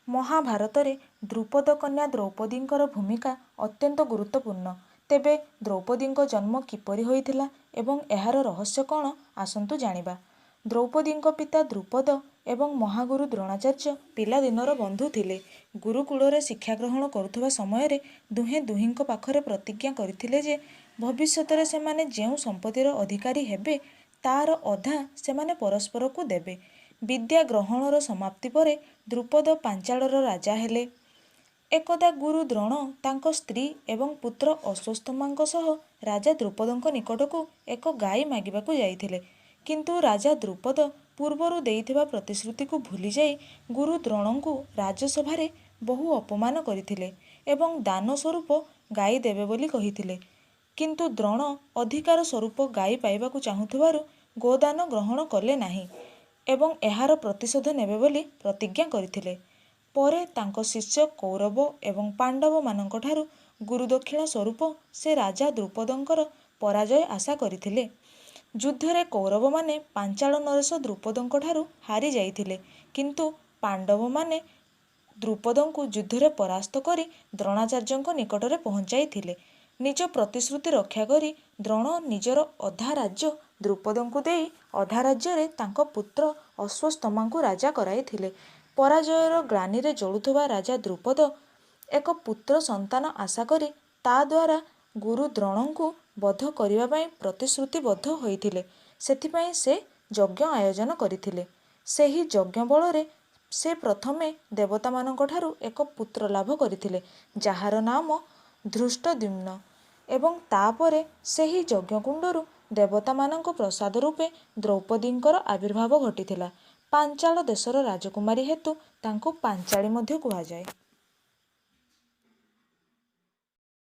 ମହାଭାରତରେ ଦ୍ରୁପଦ କନ୍ୟା ଦ୍ରୌପଦୀଙ୍କର ଭୂମିକା ଅତ୍ୟନ୍ତ ଗୁରୁତ୍ୱପୂର୍ଣ୍ଣ। ତେବେ ଦ୍ରୌପଦୀଙ୍କ ଜନ୍ମ କିପରି ହୋଇଥିଲା ଏବଂ ଏହାର ରହସ୍ୟ କ'ଣ ଆସନ୍ତୁ ଜାଣିବା। ଦ୍ରୌପଦୀଙ୍କ ପିତା ଦ୍ରୁପଦ ଏବଂ ମହାଗୁରୁ ଦ୍ରୋଣାଚାର୍ଯ୍ୟ ପିଲାଦିନର ବନ୍ଧୁ ଥିଲେ। ଗୁରୁକୁଳରେ ଶିକ୍ଷାଗ୍ରହଣ କରୁଥିବା ସମୟରେ ଦୁହେଁ ଦୁହିଁଙ୍କ ପାଖରେ ପ୍ରତିଜ୍ଞା କରିଥିଲେ ଯେ, ଭବିଷ୍ୟତରେ ସେମାନେ ଯେଉଁ ସମ୍ପତ୍ତିର ଅଧିକାରୀ ହେବେ ତା'ର ଅଧା ସେମାନେ ପରସ୍ପରକୁ ଦେବେ। ବିଦ୍ୟା ଗ୍ରହଣର ସମାପ୍ତି ପରେ ଦ୍ରୁପଦ ପାଞ୍ଚାଳର ରାଜା ହେଲେ। ଏକଦା ଗୁରୁ ଦ୍ରୋଣ ତାଙ୍କ ସ୍ତ୍ରୀ ଏବଂ ପୁତ୍ର ଅଶ୍ୱତ୍ଥମାଙ୍କ ସହ ରାଜା ଦ୍ରୁପଦଙ୍କ ନିକଟକୁ ଏକ ଗାଈ ମାଗିବାକୁ ଯାଇଥିଲେ। କିନ୍ତୁ ରାଜା ଦ୍ରୁପଦ ପୂର୍ବରୁ ଦେଇଥିବା ପ୍ରତିଶ୍ରୁତିକୁ ଭୁଲିଯାଇ ଗୁରୁ ଦ୍ରୋଣଙ୍କୁ ରାଜସଭାରେ ବହୁ ଅପମାନ କରିଥିଲେ ଏବଂ ଦାନ ସ୍ୱରୂପ ଗାଈ ଦେବେ ବୋଲି କହିଥିଲେ। କିନ୍ତୁ ଦ୍ରୋଣ ଅଧିକାର ସ୍ୱରୂପ ଗାଈ ପାଇବାକୁ ଚାହୁଁଥିବାରୁ ଗୋଦାନ ଗ୍ରହଣ କଲେ ନାହିଁ ଏବଂ ଏହାର ପ୍ରତିଶୋଧ ନେବେ ବୋଲି ପ୍ରତିଜ୍ଞା କରିଥିଲେ। ପରେ ତାଙ୍କ ଶିଷ୍ୟ କୌରବ ଏବଂ ପାଣ୍ଡବମାନଙ୍କଠାରୁ ଗୁରୁଦକ୍ଷିଣା ସ୍ୱରୂପ ସେ ରାଜା ଦ୍ରୁପଦଙ୍କର ପରାଜୟ ଆଶା କରିଥିଲେ। ଯୁଦ୍ଧରେ କୌରବମାନେ ପାଞ୍ଚାଳ ନରେଶ ଦ୍ରୁପଦଙ୍କଠାରୁ ହାରିଯାଇଥିଲେ, କିନ୍ତୁ ପାଣ୍ଡବମାନେ ଦ୍ରୁପଦଙ୍କୁ ଯୁଦ୍ଧରେ ପରାସ୍ତ କରି ଦ୍ରୋଣାଚାର୍ଯ୍ୟଙ୍କ ନିକଟରେ ପହଞ୍ଚାଇଥିଲେ। ନିଜ ପ୍ରତିଶ୍ରୁତି ରକ୍ଷା କରି ଦ୍ରୋଣ ନିଜର ଅଧା ରାଜ୍ୟ ଦ୍ରୁପଦଙ୍କୁ ଦେଇ ଅଧା ରାଜ୍ୟରେ ତାଙ୍କ ପୁତ୍ର ଅଶ୍ୱତ୍ଥମାଙ୍କୁ ରାଜା କରାଇଥିଲେ। ପରାଜୟର ଗ୍ଳାନିରେ ଜଳୁଥିବା ରାଜା ଦ୍ରୁପଦ ଏକ ପୁତ୍ର ସନ୍ତାନ ଆଶା କରି ତା'ଦ୍ୱାରା ଗୁରୁ ଦ୍ରୋଣଙ୍କୁ ବଧ କରିବା ପାଇଁ ପ୍ରତିଶ୍ରୁତିବଦ୍ଧ ହୋଇଥିଲେ। ସେଥିପାଇଁ ସେ ଯଜ୍ଞ ଆୟୋଜନ କରିଥିଲେ। ସେହି ଯଜ୍ଞ ବଳରେ ସେ ପ୍ରଥମେ ଦେବତାମାନଙ୍କଠାରୁ ଏକ ପୁତ୍ର ଲାଭ କରିଥିଲେ, ଯାହାର ନାମ ଧୃଷ୍ଟଦ୍ୟୁମ୍ନ ଏବଂ ତା'ପରେ ସେହି ଯଜ୍ଞକୁଣ୍ଡରୁ ଦେବତାମାନଙ୍କ ପ୍ରସାଦ ରୂପେ ଦ୍ରୌପଦୀଙ୍କର ଆବିର୍ଭାବ ଘଟିଥିଲା। ପାଞ୍ଚାଳ ଦେଶର ରାଜକୁମାରୀ ହେତୁ ତାଙ୍କୁ ପାଞ୍ଚାଳୀ ମଧ୍ୟ କୁହାଯାଏ।